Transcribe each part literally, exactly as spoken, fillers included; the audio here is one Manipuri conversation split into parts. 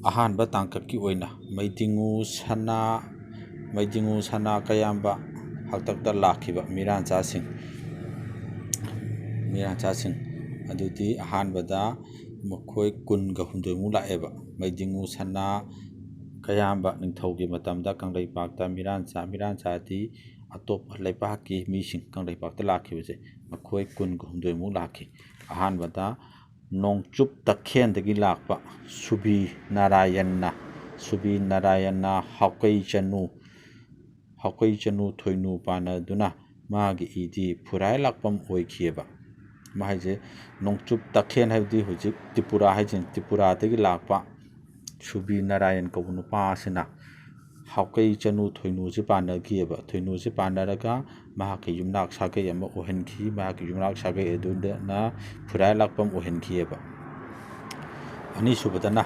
ꯑꯍꯥꯟꯕ ꯇꯥꯡꯀꯛꯀꯤ ꯑꯣꯏꯅ ꯃꯩꯗꯤꯉꯨ ꯁꯅꯥ, ꯃꯩꯗꯤꯉꯨ ꯁꯅꯥ ꯀꯌꯥꯝꯕ ꯍꯥꯛꯇꯛꯇ ꯂꯥꯛꯈꯤꯕ ꯃꯤꯔꯥꯟꯆꯥꯁꯤꯡ, ꯃꯤꯔꯥꯟꯆꯥꯁꯤꯡ ꯑꯗꯨꯗꯤ ꯑꯍꯥꯟꯕꯗ ꯃꯈꯣꯏ ꯀꯨꯟꯒ ꯍꯨꯝꯗꯣꯏꯃꯨꯛ ꯂꯥꯛꯑꯦꯕ꯫ ꯃꯩꯗꯤꯉꯨ ꯁꯅꯥ ꯀꯌꯥꯝꯕ ꯅꯤꯡꯊꯧꯒꯤ ꯃꯇꯝꯗ ꯀꯪꯂꯩꯄꯥꯛꯇ ꯃꯤꯔꯥꯟꯆꯥ, ꯃꯤꯔꯥꯟꯆꯥꯗꯤ ꯑꯇꯣꯞꯄ ꯂꯩꯕꯥꯛꯀꯤ ꯃꯤꯁꯤꯡ ꯀꯪꯂꯩꯄꯥꯛꯇ ꯂꯥꯛꯈꯤꯕꯁꯦ ꯃꯈꯣꯏ ꯀꯨꯟꯒ ꯍꯨꯝꯗꯣꯏꯃꯨꯛ ꯂꯥꯛꯈꯤ꯫ ꯑꯍꯥꯟꯕꯗ ꯅꯣꯡꯆꯨꯞ ꯇꯈꯦꯟꯗꯒꯤ ꯂꯥꯛꯄ ꯁꯨꯕꯤ ꯅꯥꯔꯥꯌꯟꯅ, ꯁꯨꯕꯤ ꯅꯥꯔꯥꯌꯟꯅ ꯍꯥꯎꯀꯩ ꯆꯅꯨ, ꯍꯥꯎꯀꯩ ꯆꯅꯨ ꯊꯣꯏꯅꯨ ꯄꯥꯟꯅꯗꯨꯅ ꯃꯥꯒꯤ ꯏꯗꯤ ꯐꯨꯔꯥꯏ ꯂꯥꯛꯄꯝ ꯑꯣꯏꯈꯤꯑꯕ꯫ ꯃꯥ ꯍꯥꯏꯁꯦ ꯅꯣꯡꯆꯨꯞ ꯇꯈꯦꯟ ꯍꯥꯏꯕꯗꯤ ꯍꯧꯖꯤꯛ ꯇ꯭ꯔꯤꯄꯨꯔꯥ ꯍꯥꯏꯁꯤꯅꯤ, ꯇ꯭ꯔꯤꯄꯨꯔꯥꯗꯒꯤ ꯂꯥꯛꯄ ꯁꯨꯕꯤ ꯅꯥꯔꯥꯌꯟ ꯀꯧꯕ ꯅꯨꯄꯥ ꯑꯁꯤꯅ ꯍꯥꯎꯀꯩ ꯆꯅꯨ ꯊꯣꯏꯅꯨꯁꯤ ꯄꯥꯟꯅꯈꯤꯑꯕ꯫ ꯊꯣꯏꯅꯨꯁꯤ ꯄꯥꯟꯅꯔꯒ ꯃꯍꯥꯛꯀꯤ ꯌꯨꯝꯅꯥꯛ ꯁꯥꯒꯩ ꯑꯃ ꯑꯣꯏꯍꯟꯈꯤ꯫ ꯃꯍꯥꯛꯀꯤ ꯌꯨꯝꯅꯥꯛ ꯁꯥꯒꯩ ꯑꯗꯨꯗꯅ ꯐꯨꯔꯥꯏ ꯂꯥꯛꯄꯝ ꯑꯣꯏꯍꯟꯈꯤꯑꯕ꯫ ꯑꯅꯤꯁꯨꯕꯗꯅ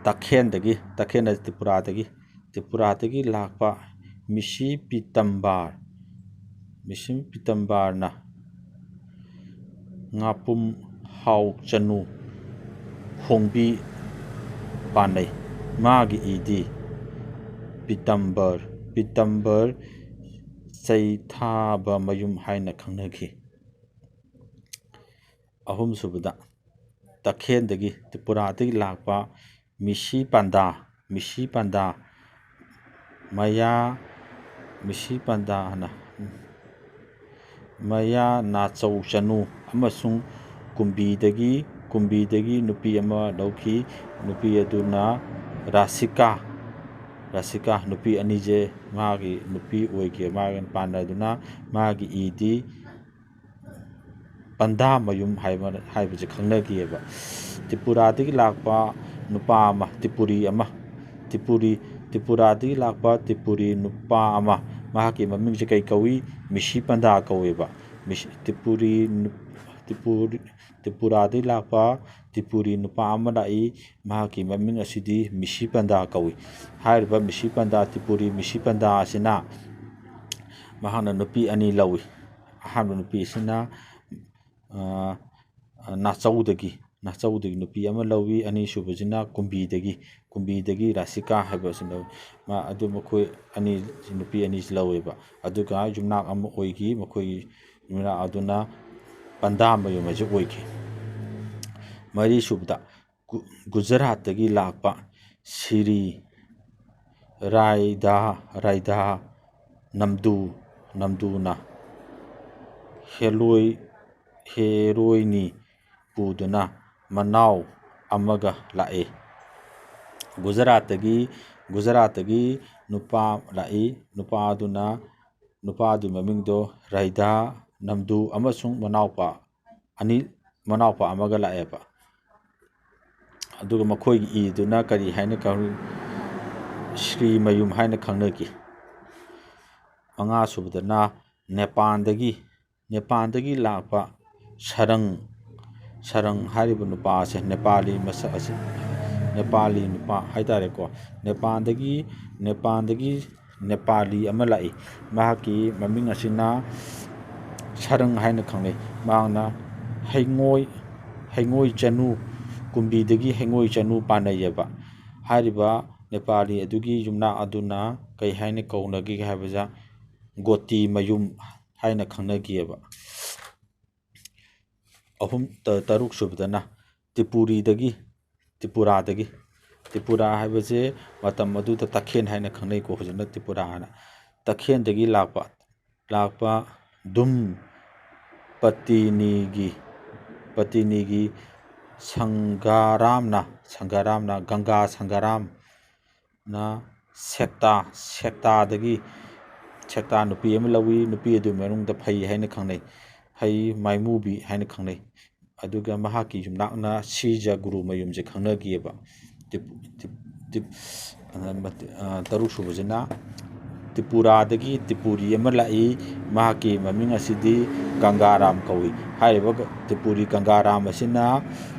ꯇꯈꯦꯟꯗꯒꯤ, ꯇꯈꯦꯟ ꯍꯥꯏꯗꯤ ꯇ꯭ꯔꯤꯄꯨꯔꯥꯗꯒꯤ, ꯇ꯭ꯔꯤꯄꯨꯔꯥꯗꯒꯤ ꯂꯥꯛꯄ ꯃꯤꯁꯤ ꯄꯤꯇꯝꯕꯥꯔ, ꯃꯤꯁꯤ ꯄꯤꯇꯝꯕꯥꯔꯅ ꯉꯥꯄꯨꯝ ꯍꯥꯎ ꯆꯅꯨ ꯍꯣꯡꯕꯤ ꯄꯥꯟꯅꯩ꯫ ꯃꯥꯒꯤ ꯏꯗꯤ ꯄꯤꯇꯝꯕꯔ, ꯄꯤꯇꯝꯕꯔ ꯆꯩꯊꯥꯕ ꯃꯌꯨꯝ ꯍꯥꯏꯅ ꯈꯪꯅꯈꯤ꯫ ꯑꯍꯨꯝꯁꯨꯕꯗ ꯇꯈꯦꯟꯗꯒꯤ, ꯇ꯭ꯔꯤꯄꯨꯔꯥꯗꯒꯤ ꯂꯥꯛꯄ ꯃꯤꯁꯤ ꯄꯥꯟꯗꯥ, ꯃꯤꯁꯤ ꯄꯥꯟꯗꯥ, ꯃꯌꯥ, ꯃꯤꯁꯤ ꯄꯥꯟꯗꯥ ꯍꯥꯏꯅ, ꯃꯌꯥ ꯅꯥꯆꯧ ꯆꯅꯨ ꯑꯃꯁꯨꯡ ꯀꯨꯝꯕꯤꯗꯒꯤ, ꯀꯨꯝꯕꯤꯗꯒꯤ ꯅꯨꯄꯤ ꯑꯃ ꯂꯧꯈꯤ꯫ ꯅꯨꯄꯤ ꯑꯗꯨꯅ ꯔꯥꯁꯤꯀꯥ, ꯔꯥꯁꯤꯀꯥ ꯅꯨꯄꯤ ꯑꯅꯤꯁꯦ ꯃꯥꯒꯤ ꯅꯨꯄꯤ ꯑꯣꯏꯈꯤ꯫ ꯃꯥꯒ ꯄꯥꯟꯅꯗꯨꯅ ꯃꯥꯒꯤ ꯏꯗꯤ ꯄꯟꯗꯥꯃꯌꯨꯝ ꯍꯥꯏꯕ, ꯍꯥꯏꯕꯁꯦ ꯈꯪꯅꯈꯤꯑꯕ꯫ ꯇ꯭ꯔꯤꯄꯨꯔꯥꯗꯒꯤ ꯂꯥꯛꯄ ꯅꯨꯄꯥ ꯑꯃ, ꯇ꯭ꯔꯤꯄꯨꯔꯤ ꯑꯃ, ꯇ꯭ꯔꯤꯄꯨꯔꯤ, ꯇ꯭ꯔꯤꯄꯨꯔꯥꯗꯒꯤ ꯂꯥꯛꯄ ꯇ꯭ꯔꯤꯄꯨꯔꯤ ꯅꯨꯄꯥ ꯑꯃ, ꯃꯍꯥꯛꯀꯤ ꯃꯃꯤꯡꯁꯦ ꯀꯩ ꯀꯧꯏ? ꯃꯤꯁꯤ ꯄꯟꯗꯥ ꯀꯧꯋꯦꯕ꯫ ꯃꯤꯁꯤ-, ꯇ꯭ꯔꯤꯄꯨꯔꯤ ꯅꯨ-, ꯇ꯭ꯔꯤꯄꯨꯔꯤ, ꯇ꯭ꯔꯤꯄꯨꯔꯥꯗꯒꯤ ꯂꯥꯛꯄ ꯇ꯭ꯔꯤꯄꯨꯔꯤ ꯅꯨꯄꯥ ꯑꯃ ꯂꯥꯛꯏ꯫ ꯃꯍꯥꯛꯀꯤ ꯃꯃꯤꯡ ꯑꯁꯤꯗꯤ ꯃꯤꯁꯤ ꯄꯟꯗꯥ ꯀꯧꯏ꯫ ꯍꯥꯏꯔꯤꯕ ꯃꯤꯁꯤ ꯄꯟꯗꯥ, ꯇ꯭ꯔꯤꯄꯨꯔꯤ ꯃꯤꯁꯤ ꯄꯟꯗꯥ ꯑꯁꯤꯅ ꯃꯍꯥꯛꯅ ꯅꯨꯄꯤ ꯑꯅꯤ ꯂꯧꯏ꯫ ꯑꯍꯥꯟꯕ ꯅꯨꯄꯤ ꯑꯁꯤꯅ, ꯑ, ꯅꯥꯆꯧꯗꯒꯤ, ꯅꯥꯆꯧꯗꯒꯤ ꯅꯨꯄꯤ ꯑꯃ ꯂꯧꯏ, ꯑꯅꯤꯁꯨꯕꯁꯤꯅ ꯀꯨꯝꯕꯤꯗꯒꯤ, ꯀꯨꯝꯕꯤꯗꯒꯤ ꯔꯥꯁꯤꯀꯥ ꯍꯥꯏꯕꯁꯤ ꯂꯧꯏ꯫ ꯃꯥ ꯑꯗꯨ ꯃꯈꯣꯏ ꯑꯅꯤ, ꯅꯨꯄꯤ ꯑꯅꯤꯁꯤ ꯂꯧꯋꯦꯕ꯫ ꯑꯗꯨꯒ ꯌꯨꯝꯅꯥꯛ ꯑꯃ ꯑꯣꯏꯈꯤ, ꯃꯈꯣꯏꯒꯤ ꯌꯨꯝꯅꯥꯛ ꯑꯗꯨꯅ ꯄꯟꯗꯥꯃꯌꯨꯝ ꯍꯥꯏꯁꯦ ꯑꯣꯏꯈꯤ꯫ ꯃꯔꯤꯁꯨꯕꯗ ꯒꯨ-, ꯒꯨꯖꯔꯥꯠꯇꯒꯤ ꯂꯥꯛꯄ ꯁꯤꯔꯤ ꯔꯥꯏꯗꯥ, ꯔꯥꯏꯗꯥ ꯅꯝꯗꯨ, ꯅꯝꯗꯨꯅ ꯍꯦꯂꯣꯏ, ꯍꯦꯔꯣꯏꯅꯤ ꯄꯨꯗꯨꯅ ꯃꯅꯥꯎ ꯑꯃꯒ ꯂꯥꯛꯏ꯫ ꯒꯨꯖꯔꯥꯠꯇꯒꯤ, ꯒꯨꯖꯔꯥꯠꯇꯒꯤ ꯅꯨꯄꯥ ꯂꯥꯛꯏ꯫ ꯅꯨꯄꯥꯗꯨꯅ, ꯅꯨꯄꯥꯗꯨꯒꯤ ꯃꯃꯤꯡꯗꯣ ꯔꯥꯏꯗꯥ ꯅꯝꯗꯨ ꯑꯃꯁꯨꯡ ꯃꯅꯥꯎꯄꯥ ꯑꯅꯤ, ꯃꯅꯥꯎꯄꯥ ꯑꯃꯒ ꯂꯥꯛꯑꯦꯕ꯫ ꯑꯗꯨꯒ ꯃꯈꯣꯏꯒꯤ ꯏꯗꯨꯅ ꯀꯔꯤ ꯍꯥꯏꯅ ꯈꯪ-, ꯁ꯭ꯔꯤ ꯃꯌꯨꯝ ꯍꯥꯏꯅ ꯈꯪꯅꯈꯤ꯫ ꯃꯉꯥꯁꯨꯕꯗꯅ ꯅꯦꯄꯥꯟꯗꯒꯤ, ꯅꯦꯄꯥꯟꯗꯒꯤ ꯂꯥꯛꯄ ꯁꯔꯪ, ꯁꯔꯪ ꯍꯥꯏꯔꯤꯕ ꯅꯨꯄꯥ ꯑꯁꯦ ꯅꯦꯄꯥꯂꯤ ꯃꯁꯛ ꯑꯁꯤ, ꯅꯦꯄꯥꯂꯤ ꯅꯨꯄꯥ ꯍꯥꯏꯇꯥꯔꯦꯀꯣ꯫ ꯅꯦꯄꯥꯟꯗꯒꯤ, ꯅꯦꯄꯥꯟꯗꯒꯤ ꯅꯦꯄꯥꯂꯤ ꯑꯃ ꯂꯥꯛꯏ꯫ ꯃꯍꯥꯛꯀꯤ ꯃꯃꯤꯡ ꯑꯁꯤꯅ ꯁꯔꯪ ꯍꯥꯏꯅ ꯈꯪꯅꯩ꯫ ꯃꯍꯥꯛꯅ ꯍꯩꯉꯣꯏ, ꯍꯩꯉꯣꯏ ꯆꯅꯨ, ꯀꯨꯝꯕꯤꯗꯒꯤ ꯍꯩꯉꯣꯏ ꯆꯅꯨ ꯄꯥꯅꯩꯌꯦꯕ꯫ ꯍꯥꯏꯔꯤꯕ ꯅꯦꯄꯥꯂꯤ ꯑꯗꯨꯒꯤ ꯌꯨꯝꯅꯥꯛ ꯑꯗꯨꯅ ꯀꯩ ꯍꯥꯏꯅ ꯀꯧꯅꯒꯦ ꯍꯥꯏꯕꯗ ꯒꯣꯇꯤ ꯃꯌꯨꯝ ꯍꯥꯏꯅ ꯈꯪꯅꯈꯤꯑꯕ꯫ ꯑꯍꯨꯝ, ꯇ-, ꯇꯔꯨꯛ ꯁꯨꯕꯗꯅ ꯇ꯭ꯔꯤꯄꯨꯔꯤꯗꯒꯤ, ꯇ꯭ꯔꯤꯄꯨꯔꯥꯗꯒꯤ, ꯇ꯭ꯔꯤꯄꯨꯔꯥ ꯍꯥꯏꯕꯁꯦ ꯃꯇꯝ ꯑꯗꯨꯗ ꯇꯈꯦꯟ ꯍꯥꯏꯅ ꯈꯪꯅꯩꯀꯣ, ꯍꯧꯖꯤꯛꯅ ꯇ꯭ꯔꯤꯄꯨꯔꯥ ꯍꯥꯏꯅ꯫ ꯇꯈꯦꯟꯗꯒꯤ ꯂꯥꯛꯄ, ꯂꯥꯛꯄ ꯗꯨꯝ ꯄꯇꯤꯅꯤꯒꯤ, ꯄꯇꯤꯅꯤꯒꯤ ꯁꯪꯒꯥꯔꯥꯝꯅ, ꯁꯪꯒꯥꯔꯥꯝꯅ, ꯒꯪꯒꯥ ꯁꯪꯒꯥꯔꯥꯝ ꯅ ꯁꯦꯛꯇꯥ, ꯁꯦꯛꯇꯥꯗꯒꯤ, ꯁꯦꯛꯇꯥ ꯅꯨꯄꯤ ꯑꯃ ꯂꯧꯏ꯫ ꯅꯨꯄꯤ ꯑꯗꯨꯒꯤ ꯃꯅꯨꯡꯗ ꯐꯩ ꯍꯥꯏꯅ ꯈꯪꯅꯩ, ꯐꯩ ꯃꯥꯏꯃꯨꯕꯤ ꯍꯥꯏꯅ ꯈꯪꯅꯩ꯫ ꯑꯗꯨꯒ ꯃꯍꯥꯛꯀꯤ ꯌꯨꯝꯅꯥꯛꯅ ꯁꯤꯖ ꯒꯨꯔꯨ ꯃꯌꯨꯝꯁꯦ ꯈꯪꯅꯈꯤꯑꯕ꯫ ꯇꯤꯞ-, ꯇꯤꯞ-, ꯇꯤꯞ-, ꯑ, ꯃꯇꯤ-, ꯑ, ꯇꯔꯨꯛ ꯁꯨꯕꯁꯤꯅ ꯇ꯭ꯔꯤꯄꯨꯔꯥꯗꯒꯤ ꯇ꯭ꯔꯤꯄꯨꯔꯤ ꯑꯃ ꯂꯥꯛꯏ, ꯃꯍꯥꯛꯀꯤ ꯃꯃꯤꯡ ꯑꯁꯤꯗꯤ ꯒꯪꯒꯥꯔꯥꯝ ꯀꯧꯏ꯫ ꯍꯥꯏꯔꯤꯕ ꯒ-, ꯇ꯭ꯔꯤꯄꯨꯔꯤ ꯒꯪꯒꯥꯔꯥꯝ ꯑꯁꯤꯅ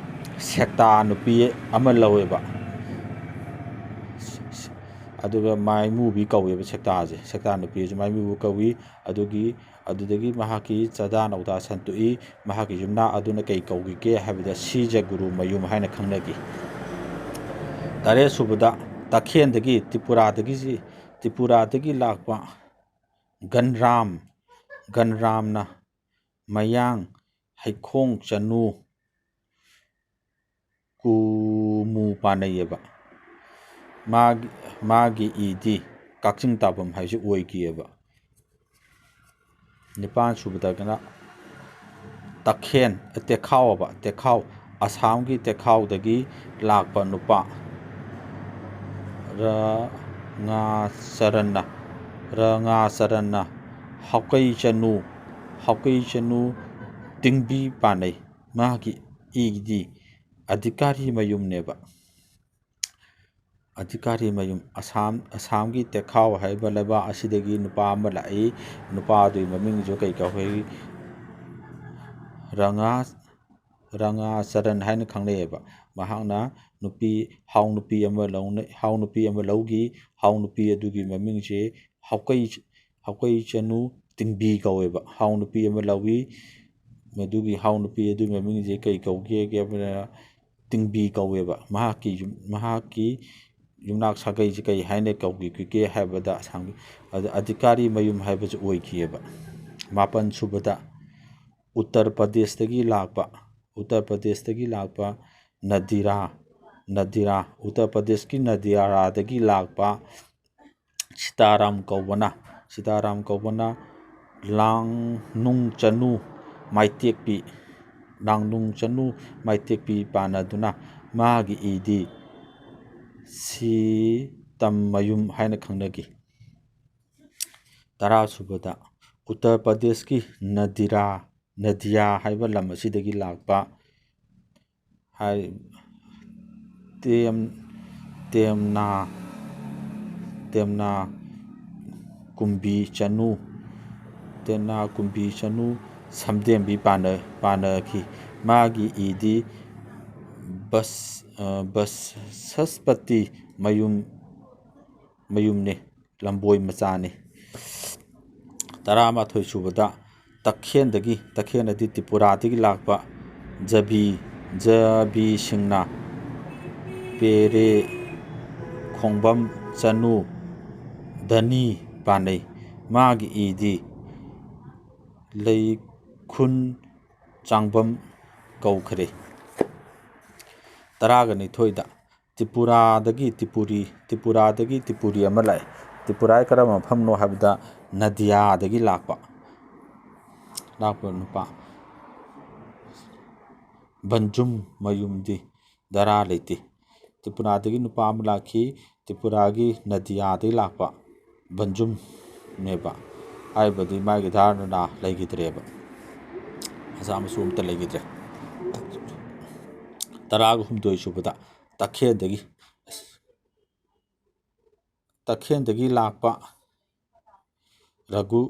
ꯁꯦꯛꯇꯥ ꯅꯨꯄꯤ ꯑꯃ ꯂꯧꯋꯦꯕ꯫ ꯑꯗꯨꯒ ꯃꯥꯏꯃꯨꯕꯤ ꯀꯧꯋꯦꯕ ꯁꯦꯛꯇꯥꯁꯦ꯫ ꯁꯦꯛꯇꯥ ꯅꯨꯄꯤꯁꯦ ꯃꯥꯏꯃꯨꯕꯤ ꯀꯧꯏ꯫ ꯑꯗꯨꯒꯤ ꯑꯗꯨꯗꯒꯤ ꯃꯍꯥꯛꯀꯤ ꯆꯥꯗꯥ ꯅꯧꯗꯥ ꯁꯟꯗꯣꯛꯏ꯫ ꯃꯍꯥꯛꯀꯤ ꯌꯨꯝꯅꯥꯛ ꯑꯗꯨꯅ ꯀꯩ ꯀꯧꯈꯤꯒꯦ ꯍꯥꯏꯕꯗ ꯁꯤꯖꯒꯨꯔꯨ ꯃꯌꯨꯝ ꯍꯥꯏꯅ ꯈꯪꯅꯈꯤ꯫ ꯇꯔꯦꯠ ꯁꯨꯕꯗ ꯇꯈꯦꯟꯗꯒꯤ, ꯇ꯭ꯔꯤꯄꯨꯔꯥꯗꯒꯤ, ꯇ꯭ꯔꯤꯄꯨꯔꯥꯗꯒꯤ ꯂꯥꯛꯄ ꯒꯟꯔꯥꯝ, ꯒꯟꯔꯥꯝꯅ ꯃꯌꯥꯡ ꯍꯩꯈꯣꯡ ꯆꯅꯨ ꯀꯨꯃꯨ ꯄꯥꯅꯩꯌꯦꯕ꯫ ꯃꯥꯒꯤ, ꯃꯥꯒꯤ ꯏꯗꯤ ꯀꯛꯆꯤꯡ ꯇꯥꯐꯝ ꯍꯥꯏꯁꯤ ꯑꯣꯏꯈꯤꯑꯕ꯫ ꯅꯤꯄꯥꯟ ꯁꯨꯕꯗꯒꯤꯅ ꯇꯈꯦꯟ, ꯇꯦꯈꯥꯎ ꯍꯥꯏꯕ, ꯇꯦꯈꯥꯎ, ꯑꯁꯥꯝꯒꯤ ꯇꯦꯈꯥꯎꯗꯒꯤ ꯂꯥꯛꯄ ꯅꯨꯄꯥ ꯔꯉꯥꯆꯔꯟꯅ, ꯔꯉꯥꯆꯔꯟꯅ ꯍꯥꯎꯀꯩ ꯆꯅꯨ, ꯍꯥꯎꯀꯩ ꯆꯅꯨ ꯇꯤꯡꯕꯤ ꯄꯥꯅꯩ꯫ ꯃꯍꯥꯛꯀꯤ ꯏꯗꯤ ꯑꯙꯤꯀꯥꯔꯤ ꯃꯌꯨꯝꯅꯦꯕ꯫ ꯑꯙꯤꯀꯥꯔꯤ ꯃꯌꯨꯝ꯫ ꯑꯁꯥꯝ, ꯑꯁꯥꯝꯒꯤ ꯇꯦꯈꯥꯎ ꯍꯥꯏꯔꯤꯕ ꯂꯩꯕꯥꯛ ꯑꯁꯤꯗꯒꯤ ꯅꯨꯄꯥ ꯑꯃ ꯂꯥꯛꯏ꯫ ꯅꯨꯄꯥ ꯑꯗꯨꯒꯤ ꯃꯃꯤꯡꯁꯨ ꯀꯩ ꯀꯧꯏ? ꯔꯉꯥ, ꯔꯉꯥꯆꯔꯟ ꯍꯥꯏꯅ ꯈꯪꯅꯩꯌꯦꯕ꯫ ꯃꯍꯥꯛꯅ ꯅꯨꯄꯤ, ꯍꯥꯎ ꯅꯨꯄꯤ ꯑꯃ ꯂꯧꯅ-, ꯍꯥꯎ ꯅꯨꯄꯤ ꯑꯃ ꯂꯧꯈꯤ꯫ ꯍꯥꯎ ꯅꯨꯄꯤ ꯑꯗꯨꯒꯤ ꯃꯃꯤꯡꯁꯦ ꯍꯥꯎꯀꯩ, ꯍꯥꯎꯀꯩ ꯆꯅꯨ ꯇꯤꯡꯕꯤ ꯀꯧꯋꯦꯕ꯫ ꯍꯥꯎ ꯅꯨꯄꯤ ꯑꯃ ꯂꯧꯏ꯫ ꯃꯗꯨꯒꯤ ꯍꯥꯎ ꯅꯨꯄꯤ ꯑꯗꯨꯒꯤ ꯃꯃꯤꯡꯁꯦ ꯀꯩ ꯀꯧꯒꯦ ꯍꯥꯏꯕꯗ, ꯇꯤꯡꯕꯤ ꯀꯧꯋꯦꯕ꯫ ꯃꯍꯥꯛꯀꯤ ꯌꯨꯝ-, ꯃꯍꯥꯛꯀꯤ ꯌꯨꯝꯅꯥꯛ ꯁꯥꯒꯩꯁꯤ ꯀꯩ ꯍꯥꯏꯅ ꯀꯧꯈꯤꯒꯦ ꯍꯥꯏꯕꯗ, ꯑꯁꯥꯝꯒꯤ ꯑꯗ-, ꯑꯙꯤꯀꯥꯔꯤ ꯃꯌꯨꯝ ꯍꯥꯏꯕꯁꯤ ꯑꯣꯏꯈꯤꯑꯕ꯫ ꯃꯥꯄꯟ ꯁꯨꯕꯗ ꯎꯠꯇꯔ ꯄ꯭ꯔꯗꯦꯁꯇꯒꯤ ꯂꯥꯛꯄ, ꯎꯠꯇꯔ ꯄ꯭ꯔꯗꯦꯁꯇꯒꯤ ꯂꯥꯛꯄ ꯅꯗꯤꯔꯥ, ꯅꯗꯤꯔꯥ, ꯎꯠꯇꯔ ꯄ꯭ꯔꯗꯦꯁꯀꯤ ꯅꯗꯤꯌꯥꯔꯥꯗꯒꯤ ꯂꯥꯛꯄ ꯁꯤꯇꯥꯔꯥꯝ ꯀꯧꯕꯅ, ꯁꯤꯇꯥꯔꯥꯝ ꯀꯧꯕꯅ ꯂꯥꯡꯅꯨꯡ ꯆꯅꯨ ꯃꯥꯏꯇꯦꯛꯄꯤ, ꯂꯥꯡꯅꯨꯡ ꯆꯅꯨ ꯃꯥꯏꯇꯦꯛꯄꯤ ꯄꯥꯟꯅꯗꯨꯅ ꯃꯥꯒꯤ ꯏꯗꯤ ꯁꯤꯇꯝꯃꯌꯨꯝ ꯍꯥꯏꯅ ꯈꯪꯅꯈꯤ꯫ ꯇꯔꯥ ꯁꯨꯕꯗ ꯎꯠꯇꯔ ꯄ꯭ꯔꯗꯦꯁꯀꯤ ꯅꯗꯤꯔꯥ, ꯅꯗꯤꯌꯥ ꯍꯥꯏꯕ ꯂꯝ ꯑꯁꯤꯗꯒꯤ ꯂꯥꯛꯄ ꯍꯥꯏ-, ꯇꯦꯝ-, ꯇꯦꯝꯅꯥ, ꯇꯦꯝꯅꯥ ꯀꯨꯝꯕꯤ ꯆꯅꯨ, ꯇꯦꯝꯅꯥ ꯀꯨꯝꯕꯤ ꯆꯅꯨ ꯁꯝꯗꯦꯝꯕꯤ ꯄꯥꯟꯅ-, ꯄꯥꯟꯅꯈꯤ꯫ ꯃꯥꯒꯤ ꯏꯗꯤ ꯕꯁ-, ꯑ, ꯕꯁꯁꯄꯇꯤ ꯃꯌꯨꯝ, ꯃꯌꯨꯝꯅꯤ꯫ ꯂꯝꯕꯣꯏ ꯃꯆꯥꯅꯤ꯫ ꯇꯔꯥꯃꯥꯊꯣꯏ ꯁꯨꯕꯗ ꯇꯈꯦꯟꯗꯒꯤ, ꯇꯈꯦꯟ ꯑꯗꯤ ꯇ꯭ꯔꯤꯄꯨꯔꯥꯗꯒꯤ ꯂꯥꯛꯄ ꯖꯕꯤ, ꯖꯕꯤꯁꯤꯡꯅ ꯄꯦꯔꯦ ꯈꯣꯡꯕꯝ ꯆꯅꯨ ꯙꯅꯤ ꯄꯥꯅꯩ꯫ ꯃꯥꯒꯤ ꯏꯗꯤ ꯂꯩꯈꯨꯟ ꯆꯥꯡꯕꯝ ꯀꯧꯈ꯭ꯔꯦ꯫ ꯇꯔꯥꯒ ꯅꯤꯊꯣꯏꯗ ꯇ꯭ꯔꯤꯄꯨꯔꯥꯗꯒꯤ ꯇ꯭ꯔꯤꯄꯨꯔꯤ, ꯇ꯭ꯔꯤꯄꯨꯔꯥꯗꯒꯤ ꯇ꯭ꯔꯤꯄꯨꯔꯤ ꯑꯃ ꯂꯥꯛꯑꯦ꯫ ꯇ꯭ꯔꯤꯄꯨꯔꯥꯒꯤ ꯀꯔꯝꯕ ꯃꯐꯝꯅꯣ ꯍꯥꯏꯕꯗ ꯅꯗꯤꯌꯥꯗꯒꯤ ꯂꯥꯛꯄ, ꯂꯥꯛꯄ ꯅꯨꯄꯥ ꯕꯟꯖꯨꯝ ꯃꯌꯨꯝꯗꯤ ꯗꯔꯥ ꯂꯩꯇꯦ꯫ ꯇ꯭ꯔꯤꯄꯨꯔꯥꯗꯒꯤ ꯅꯨꯄꯥ ꯑꯃ ꯂꯥꯛꯈꯤ꯫ ꯇ꯭ꯔꯤꯄꯨꯔꯥꯒꯤ ꯅꯗꯤꯌꯥꯗꯒꯤ ꯂꯥꯛꯄ ꯕꯟꯖꯨꯝꯅꯦꯕ꯫ ꯍꯥꯏꯕꯗꯤ ꯃꯥꯒꯤ ꯙꯥꯔꯅꯥ ꯂꯩꯈꯤꯗ꯭ꯔꯦꯕ, ꯃꯆꯥ ꯃꯁꯨ ꯑꯝꯇ ꯂꯩꯈꯤꯗ꯭ꯔꯦ꯫ ꯇꯔꯥꯒ ꯍꯨꯝꯗꯣꯏ ꯁꯨꯕꯗ ꯇꯈꯦꯜꯗꯒꯤ, ꯇꯈꯦꯜꯗꯒꯤ ꯂꯥꯛꯄ ꯔꯘꯨ,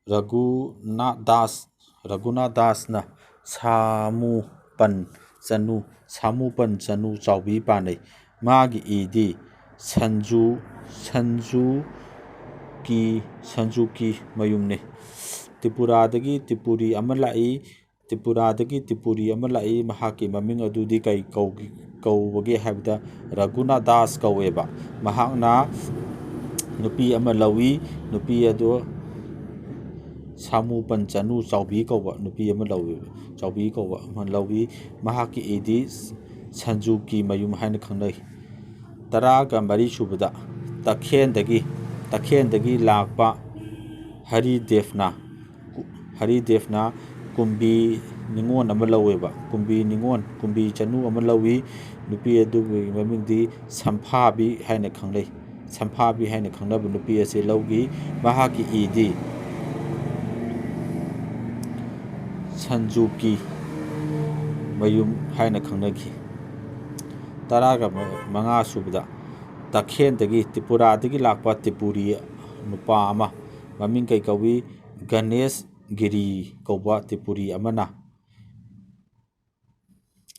ꯔꯘꯨꯅꯥꯊ ꯗꯥꯁ, ꯔꯘꯨꯅꯥꯊ ꯗꯥꯁꯅ ꯁꯥꯃꯨ ꯄꯟ ꯆꯅꯨ, ꯁꯥꯃꯨ ꯄꯟ ꯆꯅꯨ ꯆꯥꯎꯕꯤ ꯄꯥꯅꯩ꯫ ꯃꯥꯒꯤ ꯏꯗꯤ ꯁꯟꯖꯨ, ꯁꯟꯖꯨ ꯀꯤ, ꯁꯟꯖꯨ ꯀꯤ ꯃꯌꯨꯝꯅꯤ꯫ ꯇ꯭ꯔꯤꯄꯨꯔꯥꯗꯒꯤ ꯇ꯭ꯔꯤꯄꯨꯔꯤ ꯑꯃ ꯂꯥꯛꯏ꯫ ꯇ꯭ꯔꯤꯄꯨꯔꯥꯗꯒꯤ ꯇ꯭ꯔꯤꯄꯨꯔꯤ ꯑꯃ ꯂꯥꯛꯏ꯫ ꯃꯍꯥꯛꯀꯤ ꯃꯃꯤꯡ ꯑꯗꯨꯗꯤ ꯀꯩ ꯀꯧꯒꯤ-, ꯀꯧꯕꯒꯦ ꯍꯥꯏꯕꯗ ꯔꯘꯨꯅꯥꯊ ꯗꯥꯁ ꯀꯧꯋꯦꯕ꯫ ꯃꯍꯥꯛꯅ ꯅꯨꯄꯤ ꯑꯃ ꯂꯧꯏ꯫ ꯅꯨꯄꯤ ꯑꯗꯨ ꯁꯥꯃꯨ ꯄꯟ ꯆꯅꯨ ꯆꯥꯎꯕꯤ ꯀꯧꯕ ꯅꯨꯄꯤ ꯑꯃ ꯂꯧꯏ, ꯆꯥꯎꯕꯤ ꯀꯧꯕ ꯑꯃ ꯂꯧꯏ꯫ ꯃꯍꯥꯛꯀꯤ ꯏꯗꯤ ꯁꯟꯖꯨꯀꯤ ꯃꯌꯨꯝ ꯍꯥꯏꯅ ꯈꯪꯅꯩ꯫ ꯇꯔꯥꯒ ꯃꯔꯤ ꯁꯨꯕꯗ ꯇꯈꯦꯜꯗꯒꯤ, ꯇꯈꯦꯜꯗꯒꯤ ꯂꯥꯛꯄ ꯍꯔꯤꯗꯦꯕꯅ, ꯍꯔꯤꯗꯦꯕꯅ ꯀꯨꯝꯕꯤ ꯅꯤꯉꯣꯜ ꯑꯃ ꯂꯧꯋꯦꯕ꯫ ꯀꯨꯝꯕꯤ ꯅꯤꯉꯣꯜ, ꯀꯨꯝꯕꯤ ꯆꯅꯨ ꯑꯃ ꯂꯧꯏ꯫ ꯅꯨꯄꯤ ꯑꯗꯨꯒꯤ ꯃꯃꯤꯡꯗꯤ ꯁꯝꯐꯥꯕꯤ ꯍꯥꯏꯅ ꯈꯪꯅꯩ꯫ ꯁꯝꯐꯥꯕꯤ ꯍꯥꯏꯅ ꯈꯪꯅꯕ ꯅꯨꯄꯤ ꯑꯁꯤ ꯂꯧꯈꯤ꯫ ꯃꯍꯥꯛꯀꯤ ꯏꯗꯤ ꯁꯟꯖꯨꯀꯤ ꯃꯌꯨꯝ ꯍꯥꯏꯅ ꯈꯪꯅꯈꯤ꯫ ꯇꯔꯥꯒ ꯃꯉꯥ ꯁꯨꯕꯗ ꯇꯈꯦꯜꯗꯒꯤ, ꯇ꯭ꯔꯤꯄꯨꯔꯥꯗꯒꯤ ꯂꯥꯛꯄ ꯇ꯭ꯔꯤꯄꯨꯔꯤ ꯅꯨꯄꯥ ꯑꯃ, ꯃꯃꯤꯡ ꯀꯩ ꯀꯧꯏ? ꯒꯅꯦꯁ ꯒꯤꯔꯤ ꯀꯧꯕ ꯇ꯭ꯔꯤꯄꯨꯔꯤ ꯑꯃꯅ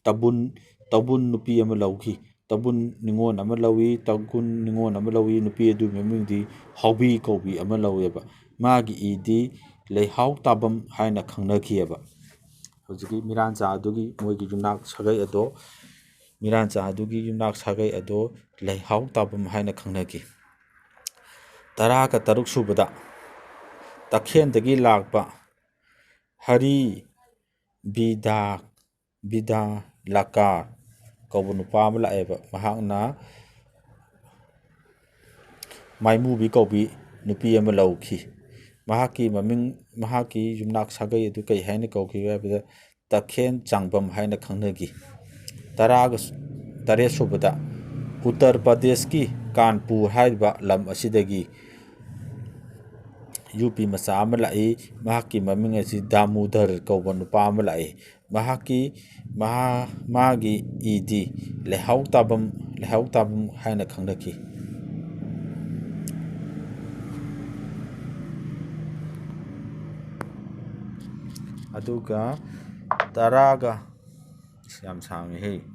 ꯇꯕꯨꯟ, ꯇꯕꯨꯟ ꯅꯨꯄꯤ ꯑꯃ ꯂꯧꯈꯤ꯫ ꯇꯕꯨꯟ ꯅꯤꯉꯣꯜ ꯑꯃ ꯂꯧꯏ꯫ ꯇꯕꯨꯟ ꯅꯤꯉꯣꯜ ꯑꯃ ꯂꯧꯏ꯫ ꯅꯨꯄꯤ ꯑꯗꯨꯒꯤ ꯃꯃꯤꯡꯗꯤ ꯍꯥꯎꯕꯤ ꯀꯧꯕꯤ ꯑꯃ ꯂꯧꯋꯦꯕ꯫ ꯃꯥꯒꯤ ꯏꯗꯤ ꯂꯩꯍꯥꯎ ꯇꯥꯕꯝ ꯍꯥꯏꯅ ꯈꯪꯅꯈꯤꯑꯕ꯫ ꯍꯧꯖꯤꯛꯀꯤ ꯃꯤꯔꯥꯟꯆꯥ ꯑꯗꯨꯒꯤ ꯃꯣꯏꯒꯤ ꯌꯨꯝꯅꯥꯛ ꯁꯥꯒꯩ ꯑꯗꯣ, ꯃꯤꯔꯥꯟꯆꯥ ꯑꯗꯨꯒꯤ ꯌꯨꯝꯅꯥꯛ ꯁꯥꯒꯩ ꯑꯗꯣ ꯂꯩꯍꯥꯎ ꯇꯥꯕꯝ ꯍꯥꯏꯅ ꯈꯪꯅꯈꯤ꯫ ꯇꯔꯥꯒ ꯇꯔꯨꯛ ꯁꯨꯕꯗ ꯇꯈꯦꯟꯗꯒꯤ ꯂꯥꯛꯄ ꯍꯔꯤ ꯕꯤꯗꯥ, ꯕꯤꯗꯥ ꯂꯥꯀꯥꯔ ꯀꯧꯕ ꯅꯨꯄꯥ ꯑꯃ ꯂꯥꯛꯑꯦꯕ꯫ ꯃꯍꯥꯛꯅ ꯃꯥꯏꯃꯨꯕꯤ ꯀꯧꯕꯤ ꯅꯨꯄꯤ ꯑꯃ ꯂꯧꯈꯤ꯫ ꯃꯍꯥꯛꯀꯤ ꯃꯃꯤꯡ, ꯃꯍꯥꯛꯀꯤ ꯌꯨꯝꯅꯥꯛ ꯁꯥꯒꯩ ꯑꯗꯨ ꯀꯩ ꯍꯥꯏꯅ ꯀꯧꯈꯤꯕ ꯍꯥꯏꯕꯗ, ꯇꯈꯦꯟ ꯆꯥꯡꯕꯝ ꯍꯥꯏꯅ ꯈꯪꯅꯈꯤ꯫ ꯇꯔꯥꯒ ꯇꯔꯦꯠ ꯁꯨꯕꯗ ꯎꯠꯇꯔ ꯄ꯭ꯔꯗꯦꯁꯀꯤ ꯀꯥꯟꯄꯨꯔ ꯍꯥꯏꯔꯤꯕ ꯂꯝ ꯑꯁꯤꯗꯒꯤ ꯌꯨꯄꯤ ꯃꯆꯥ ꯑꯃ ꯂꯥꯛꯏ꯫ ꯃꯍꯥꯛꯀꯤ ꯃꯃꯤꯡ ꯑꯁꯤ ꯗꯥꯃꯨꯗꯔ ꯀꯧꯕ ꯅꯨꯄꯥ ꯑꯃ ꯂꯥꯛꯏ꯫ ꯃꯍꯥꯛꯀꯤ, ꯃꯍꯥ-, ꯃꯥꯒꯤ ꯏꯗꯤ ꯂꯩꯍꯥꯎ ꯇꯥꯕꯝ, ꯂꯩꯍꯥꯎ ꯇꯥꯕꯝ ꯍꯥꯏꯅ ꯈꯪꯅꯈꯤ꯫ ꯑꯗꯨꯒ ꯇꯔꯥꯒ, ꯑꯁ, ꯌꯥꯝ ꯁꯥꯡꯉꯤꯍꯦ꯫